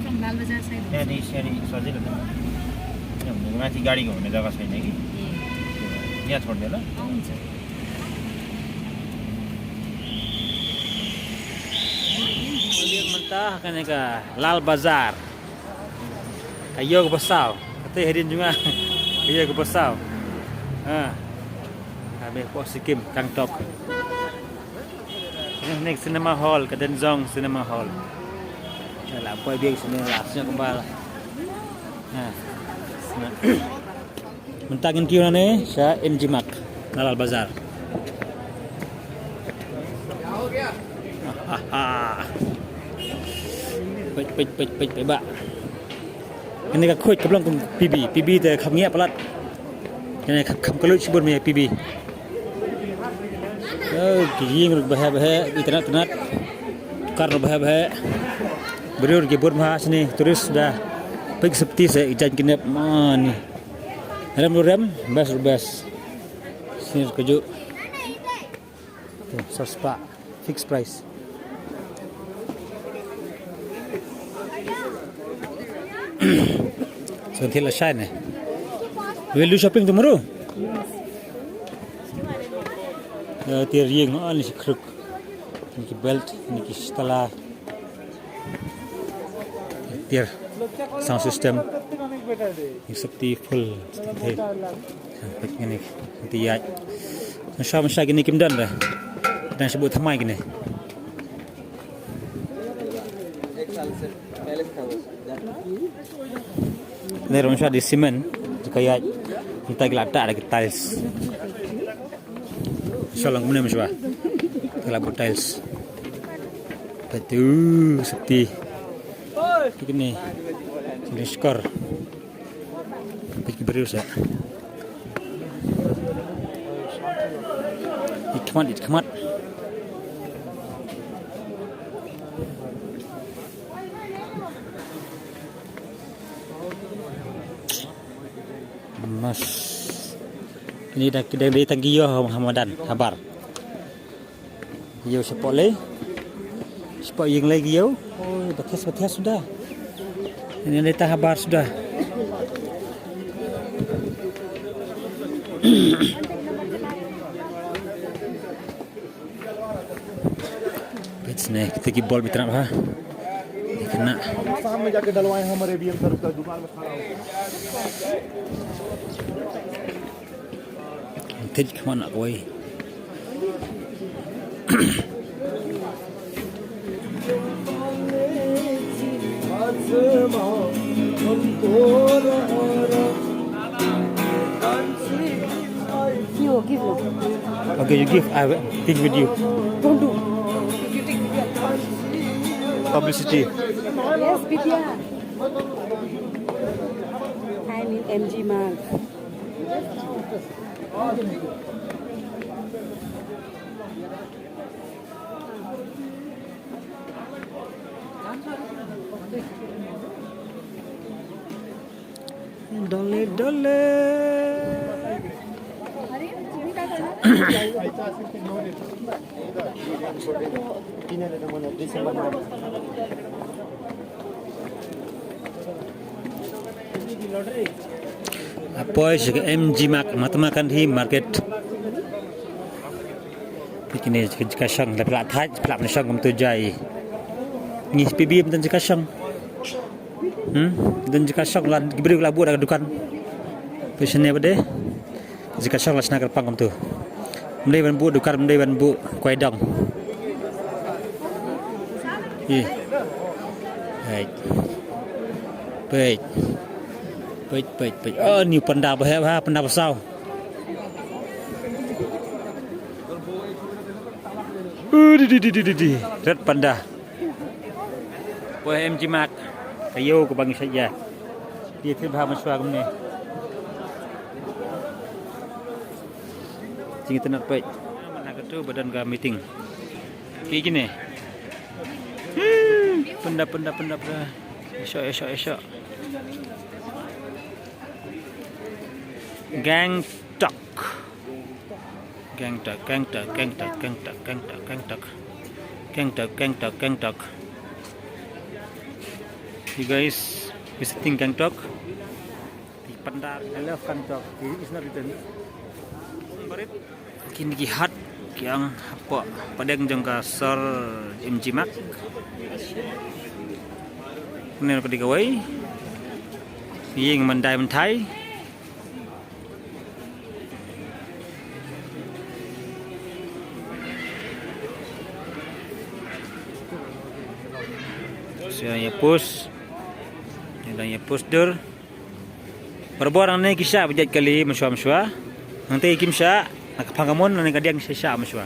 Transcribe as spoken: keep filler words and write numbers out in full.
From Lal Bazar side. Nani, nani, side na. Nani, nani gari ko, nani jaga side nani. Ye. Nani thor dela. Aun sir. Mynta kane ka Lal Bazar. Ka ïew kaba saw. Kata hadien jong nga. Ka ïew kaba saw. Ha. Ka me ko Sikkim, Gangtok. Next cinema hall, ka Denzong Cinema Hall. Ïa la poi biang sini la sini kembal. Ha. Mynta ngin kiew nangne sha M G Mark na Lal Bazar. Peit peit peit peit peit ba. Kane ka khuid ka long kum P B, P B te kham ngiah palat. Kane kham, kham kylluid shibun me P B. Oh, ki ïing ruh ba heh ba heh, itynnat tynnat. Kar ruh ba heh ba heh. Briew ruh ki bun bha shane, tourist da. Peit ki sopti se, i jaiñ ki nep mane. Rem ruh rem, best ruh best. Shisien ka juh. Saw spah fixed price. So, until a shine. We'll do shopping tomorrow. Uh, tiar ïing, oh, ni shi kruk. Ni ki belt, ni ki stala. Tiar sound system. Ni safety full. Safety. Peit kine ki ïaid. Ngan shah, ngan shah kine kim don re. Dang shu buh thymmai kine. Ne ruh ngan shah da cement. Ka ïaid. Mynta ki la tah da ki tiles. Shalong kumne mynshwa. Ka la buh tiles. Peit tu safety. Peit kine. Kine shkor. Peit ki briew sa. Ïa khmat, ïa khmat. Mas. Kine da, da, da tang ki ïew ha, ha madan, habar. Ïew shapoh lei. Shapoh ïing lei ki ïew. Oh, ba thiah, ba thiah suda. Kine da tang habar suda. Peit ne, kita ki bol bit rap ha. Kena. सामने जाके डलवाए हैं, हमारे बीएम सर का दुकान में खड़ा हो। Thik khmat na kawei. You give me. Okay, you give. I will take with you. Don't do. Publicity. Yes, Vidya. I'm in M G Mark. Dole, dole. Apoi sha ka M G Mark, Mahatma Gandhi Market. Kine jaka shong, la pla thaj, pla shong kumtu jai. Ngi P B mynta jaka shong. Hmm, don jaka shong la, ki briew la buh da ka dukan. Peit shane ba dei. Jaka shong la shna kyrpang kumtu. Ym dei ban buh dukan, ym dei ban buh kwai dong. Ih. Peit. Peit. Peit, peit, peit. Oh, ni panda ba heh ba, panda ba saw. Uh, di, di, di. Red panda. Poi M G Mark. Ka ïew kaba ngi shait ïa. Ïa thir bha mynshuwa kumne. Jingïatynnad peit. Mynta katu ba don ka meeting. Ki kine. Hmm, pynda, pynda, pynda, pynda. Esok, esok, esok. Gangtok. Gangtok, Gangtok, Gangtok, Gangtok, Gangtok, Gangtok. Gangtok, Gangtok, Gangtok. You guys visiting Gangtok? Di pandar, I love Gangtok. It's not written. Kine ki hat ki ong hapoh pdeng jong ka sor M G Marg. Kine ka dei kawei. Ïing Mandai Mynthai. Sha ïa post. Ïa dang ïa post dur. Barabor nangne ki shah ba jait kali mynshuwa mynshuwa. Nangta kim shah, na ka phang ka mon nangne ka diang shah shah mynshuwa.